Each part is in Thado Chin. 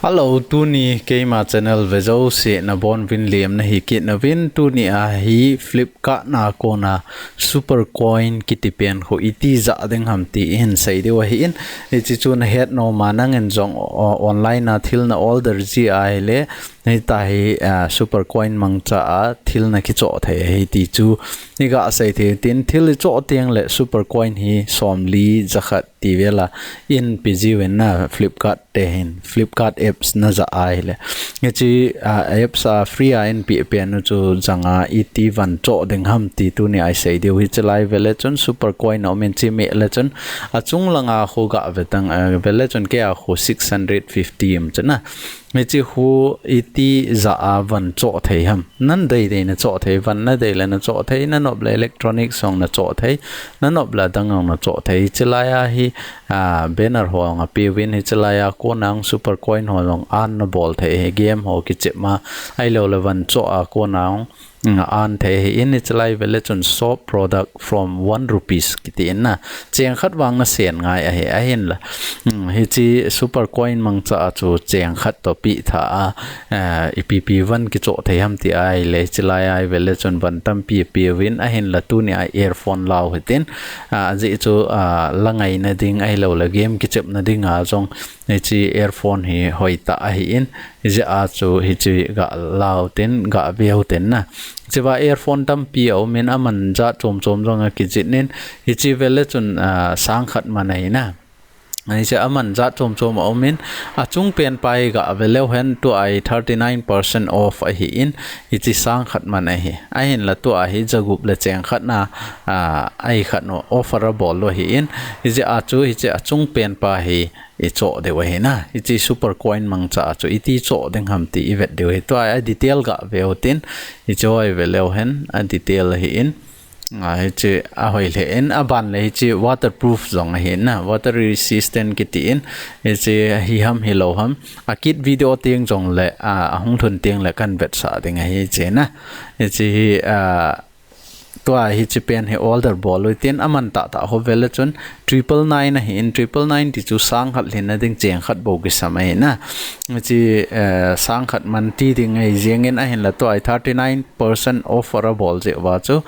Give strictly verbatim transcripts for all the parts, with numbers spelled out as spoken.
Hello, tuni keima channel vejouse nabonuvin lemna hi kit nauvin. Tuni a hi Flipkart na kona Super Coin kiti pen khu iti ja ding ham ti ihin sei diu ahin. Hiche chu nahet nom a nangin jong online a thil na order ji ahile, hitahi Super Coin mangcha a thil nakichoh thei ahi ti chu iga sei thei tin, thil ichoh teng le Super Coin hi somli jakhat ti vela inpe jiuvin na, Flipkart te hin, Flipkart apps naja ahile. Hiche apps a free a inpe pen u chu janga iti van choh ding ham ti tuni a isei diu. Hiche lai vele chun Super Coin aumin, hiche meh le chun achung langa khu ga vetang, vele chun kei a khu six hundred fifty um chu na. Hiche khu iti ja a van choh thei ham. Nadei dei nachoh thei, van nadei le nachoh thei, nanop le electronics jong nachoh thei, nanop le adang jong nachoh thei. Hiche lai a hi banner ho jong apeuvin, hiche lai a kona jong Super Coin ho jong earn nabol thei ahi, game ho kichep ma, ahilou le van choh a kona jong earn thei ahin. Hiche lai vele chun shop product from one rupees kiti in na, cheng khat vang nasen ngai ahi, ahinla hiche Super Coin mangcha a chu cheng khat toh peh tha a, ipi ipi van kichoh thei ham ti ahile, hiche lai a vele chun van tampi apeuvin, ahinla tuni a earphone lau hitin, ajeh chu la ngaina ding ahilou le game kichepna dinga jong hiche earphone hi hoitah ahin, hijeh a chu hiche ga lau tin, ga veu tin na. Hichea earphone tampi aumin, aman jat chom chom jong akijih in, hiche vele chun sang khat man ahi na. Hiche aman jat chom chom aumin, achung pen pa hi ga veleu hen, tua hi thirty nine percent off ahin, hiche sang khat man ahi. Ahinla tua hi jagup le cheng khat na, ahi khat nu offer abol u ahin, hijeh a chu hiche achung pen pa hi ichoh diu ahi na. Hiche Super Coin mangcha a chu iti choh ding ham ti ivet diu ahi. Tua a detail ga veu tin, hiche hi veleu hen, a detail ahin, hiche ahoi lheh in, aban le hiche waterproof jong ahi na, water resistant kiti in, hiche hi ham hilou ham, akit video teng jong le ahung lhun teng le kan vetsah ding ahi hiche na. Hiche hi tua hiche pen hi order bol u hitin, aman tahtah ho vele chun triple nine ahin, triple nine ti chu sang khat lhinna ding cheng khat bou kisam ahi na. Hiche sang khat man ti ding ahi jengin, ahinla tua hi thirty nine percent offer abol jeh uva chu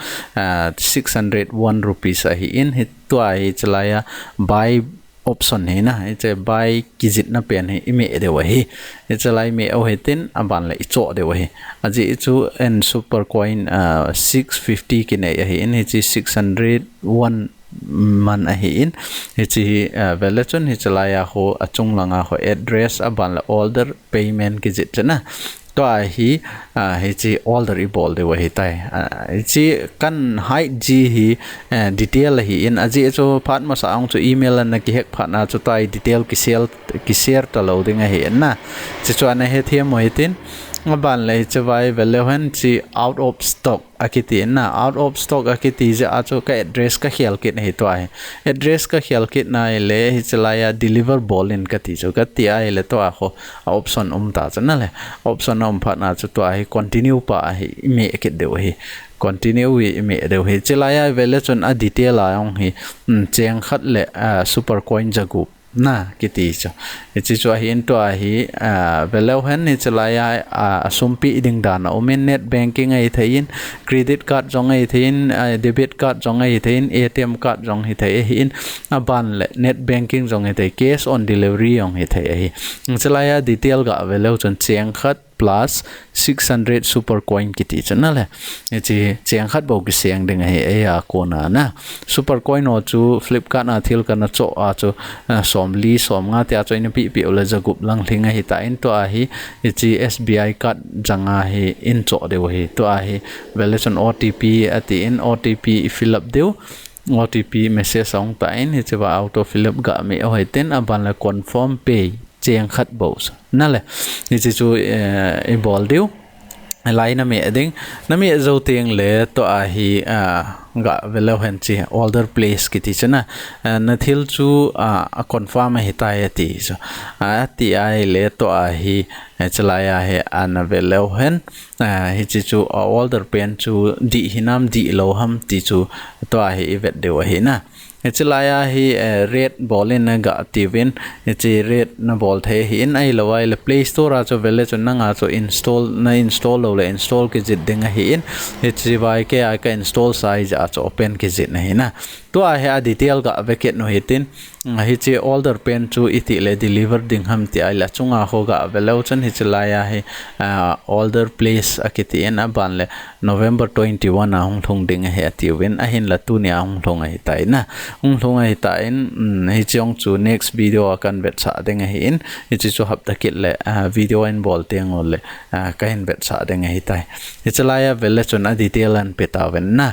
six hundred one rupees ahin, hitua hiche lai a buy option hi na, hiche buy kijihna pen hi imeh diu ahi. Hiche lai imeh u hitin, aban le ichoh diu ahi. Ajeh chu en Super Coin six fifty kinei ahin, hiche six hundred one man ahin, hiche hi vele chun hiche lai a khu achung langa khu address, aban le order payment kijih chu na. Tua hi hiche order ibol diu ahitai. Hiche kan hide ji hi detail ahin, ajeh chu phat masa a jong chu email a nakihack phat na chu tua hi detail kishare talou ding ahi na. Hiche chu ana hethem u hitin, aban le hiche vai veleu hen, hiche out of stock akiti na, out of stock akiti jeh a chu ka address kakhel kit ahi tua hi. Address kakhel kit na ahile hiche lai a deliver bol in kati chu, kati ahile tua khu a option um ta chu na le. Option aum phat na chu tua hi continue pa hi imeh kit diu ahi. Continue hi imeh diu ahi. Hiche lai a vele chun a detail a jong hi cheng khat le Super Coin jagup na kiti chu. Hiche chu ahin, tua hi veleu hen, hiche lai a asum peh ding dan aumin, net banking ahi thei in, credit card jong ahi thei in, debit card jong ahi thei in, A T M card jong hithei ahin, aban le net banking jong hithei, cash on delivery jong hithei ahi. Hiche lai a detail ga veleu chun cheng khat plus six hundred Super Coin kiti chu na le. Hiche cheng khat bou kiseng ding ahi, eia kona na. Super Coin ho chu Flipkart a thil kana choh a chu somli, somnga tia chu ina peh peh u le jagup lang lhing ahitan, tua hi hiche S B I card janga hi in choh diu ahi. Tua hi vele chun O T P atin, O T P i fill up diu. O T P message ahung tan, hichea auto fill up ga meh u hitin, aban le confirm pay cheng khat bou na le. Hiche chu ibol diu. Lai nameh ding, nameh jou teng le tua hi ga veleu hen, hiche order place kiti chu na, nathil chu a confirm ahitai ati chu. Ati ahile tua hi hiche lai a hi ana veleu hen, hiche chu a order pen chu dih hinam dih lou ham ti chu tua hi ivet diu ahi na. Hiche laiya hi, eh, rate bol in na ga tiuvin, hiche rate na bol thei ahin, ahilou ahile Play Store a chu vele chun nanga chu install, na install lou le install kijih ding ahin, hiche vai kei a ka install sa hijeh a chu open kijih na ahi na. Tua hi a detail ga ve kit u hitin, mm, hiche order pen chu iti le deliver ding ham ti ahile chunga ho ga ve leu chun hiche laiya hi, ah, order place akiti in aban le November twenty-one a hung lhung ding ahi atiuvin, ahinla tunia hung lhung ahitai na. Hung lhung ahitan, um, hiche jong chu next video a kan vetsah ding ahin, hiche chu hapta kit le, ah, video in bol teng u le, ah, kahin vetsah ding ahitai. Hiche laiya vele chun a detail ahin pe tauvin na.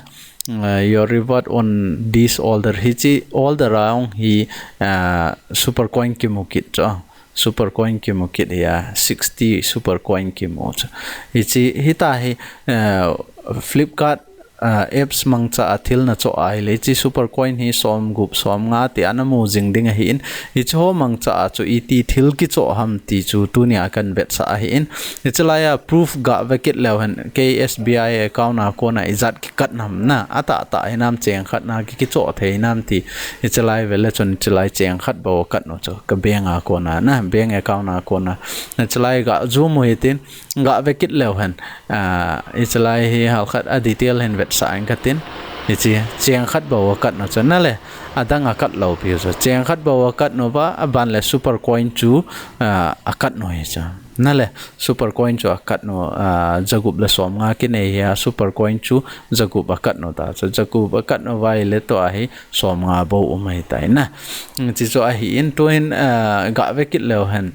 Ah, your reward on this order. Hiche order a hung hi, ah, super coin kimu kit chu. Super coin kimu kit hi a, sixty super coin kimu chu. Hiche, hita hi, eh, Flipkart, eh, apps mangcha a thil na choh ahile, hiche super coin hi som gup, som nga ti ana mu jing ding ahin, hiche ho mangcha a chu iti thil kichoh ham ti chu tunia kan vetsah ahin, hiche laiya proof ga ve kit leu hen, kei S B I account a kona ijat kikat nam na, atahtah hinam cheng khat na ki, kichoh thei nam ti, hiche lai vele chun hiche lai cheng khat bou akat u chu, ka bank a kona na, bank account a kona. Hiche lai ga zoom u hitin, ga ve kit leu hen. Ah, hiche lai hi hal khat a detail hin vetsah ing katin. Hiche cheng khat bou akat u chu na le, adang akat lou piu chu. Cheng khat bou akat u va, aban le super coin chu, ah, akat u hi chu. Na le, super coin chu akat u, ah, jagup le som nga kinei hi a, super coin chu jagup akat u ta. Chu jagup akat u vai le tua hi som nga bou um ahitai na. Hiche chu ahin tuhin, ah, ga ve kit leu hen.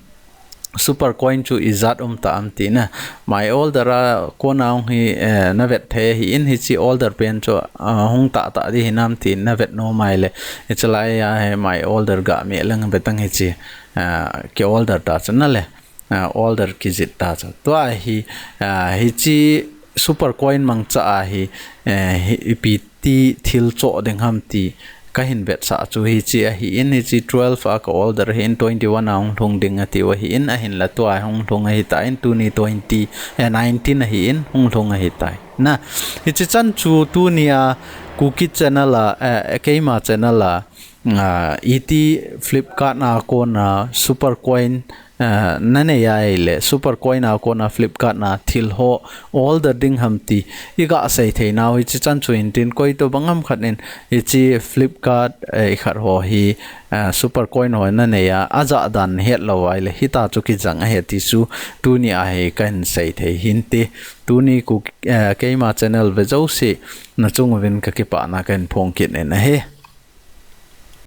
Super coin chu ijat um ta am ti na. My order a kona hung hi, eh, na vet thei ahin hiche order pen chu, ah, hung tahtah di hinam ti na vet nom ahile. Hiche laiya hi my order ga meh leng ve tang hiche, ah, ki order ta chu na le. Ah, order kijih ta chu. Tua hi, ah, hiche super coin mangcha a hi, eh, hi ipi ti thil choh ding ham ti kahin vetsah chu hiche ahin, hiche twelve a ka order ahin, twenty-one a hung lhung ding atiu ahin, ahinla tua hung lhung ahitan, tuni twenty, eh, nineteen ahin, hung lhung ahitai. Na, hiche chan chu tunia Kuki channel a, eh, keima channel a, ah, iti Flipkart a kona super coin, ah, na nei ahile, super coin a kona Flipkart a thil ho order ding ham ti iga sei thei nau hiche chan chu hintin koi tobang ham khat in hiche Flipkart, eh, ikhat ho hi, ah, super coin ho na nei a, ajah dan het lou ahile, hita chu kijang ahi ti chu tunia hi kahin sei thei hinte. Tuni Kuki, eh, keima channel ve jouse na chung uvin ka kipana kahin phong kit in ahi.